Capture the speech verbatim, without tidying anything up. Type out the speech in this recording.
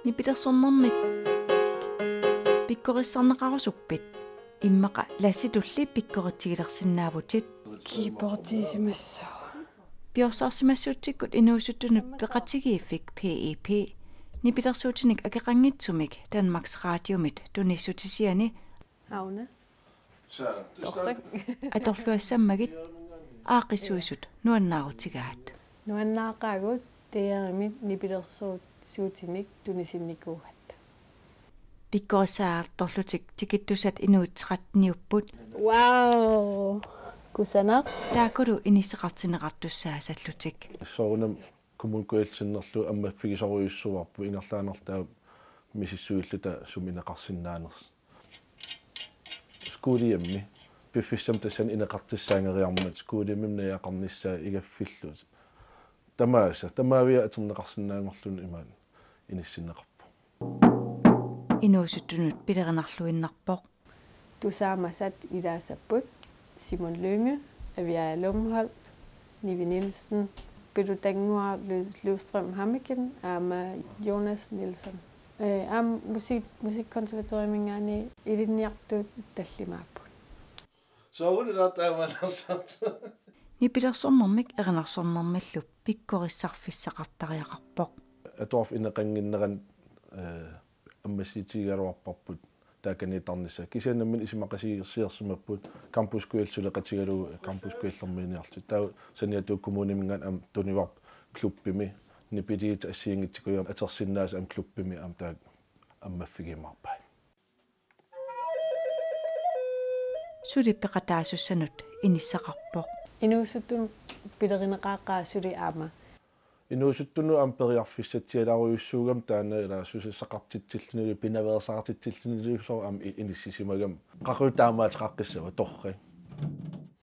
Nipilersornermik pikkorissarneqarusuppit? Immaqa Lassitulli pikkoritsigilersinnaavutit. Keyboardiisimassaaq. Piorsarsimassutsikkut inuusuttunut peqatigiiffik P I P nipilersuutinik akeqanngitsumik Danmarks Radiomit tunissutisiani. Auna. Torrak. Atorluassammagit aaqqissuisut nuannaarutigaat. Nuannaaqaagut, D R-imi nipilersuutinik tunisinnikuugatta. Pikkorissaartorlutik tikittussat inuit tretteniupput. Wow! Kusanaq. Taakkulu inissaqartinneqartussaasallutik. Soorunami Kommune Kujalleq sinnerlugu ammaffigisorujussuarput ingerlaannarluta misissuilluta sumi ineqarsinnaanersoq. Skolehjemmi piffissami tassani ineqartussaanngeriarmat skolehjemmimi najugaqarnissaa igaffillu. Tamaasa, tamaavia atorneqarsinnaanngorluni imaat inissinneqarpoq. Inuusuttunut pilerinarluinnarpoq. Tusaamasat ilaasapput Simon Lynge, Aviaja Lumholt, Nivi Nielsen, Pilutannguaq Lu-, Løvstrøm Hammeken, aamma Jonas Nielsen. Eh, aamma musik-, Musikkonservatoriuminngaanniit ilinniartut tallimaapput. Soorunami taamaaliorsaat. Nipilersornermik erinarsornermillu pikkorissarfissaqartariaqarpoq. Atuarfik ineqannginnerani, eh, ammassutigigaluarparput taakaniittarnissaa. Kisianni nammineq isumaqatigiissiorsimapput Campus Kujalleq suleqatigalugu Campus Kujallermiiniarlutik. Taava saniatigut kommuniminngaanniit aamma tunivarput klubbimi, nipiliit assigiinngitsukujuit atorsinnaasut aamma klubbimi aamma taakku ammaffigiumaarpai. Suli peqataasussanut inissaqarpoq. Inuusuttunut pilerineqaaqaat suli aamma. Inuusuttunut aamma periarfissatsialarujussuugami taanna ilaa susassaqartitsillunilu pinaveersaartitsillunilu soorlu aamma i-, inissisimagami. Qaqugu taamaattoqaqqissavat, torrak.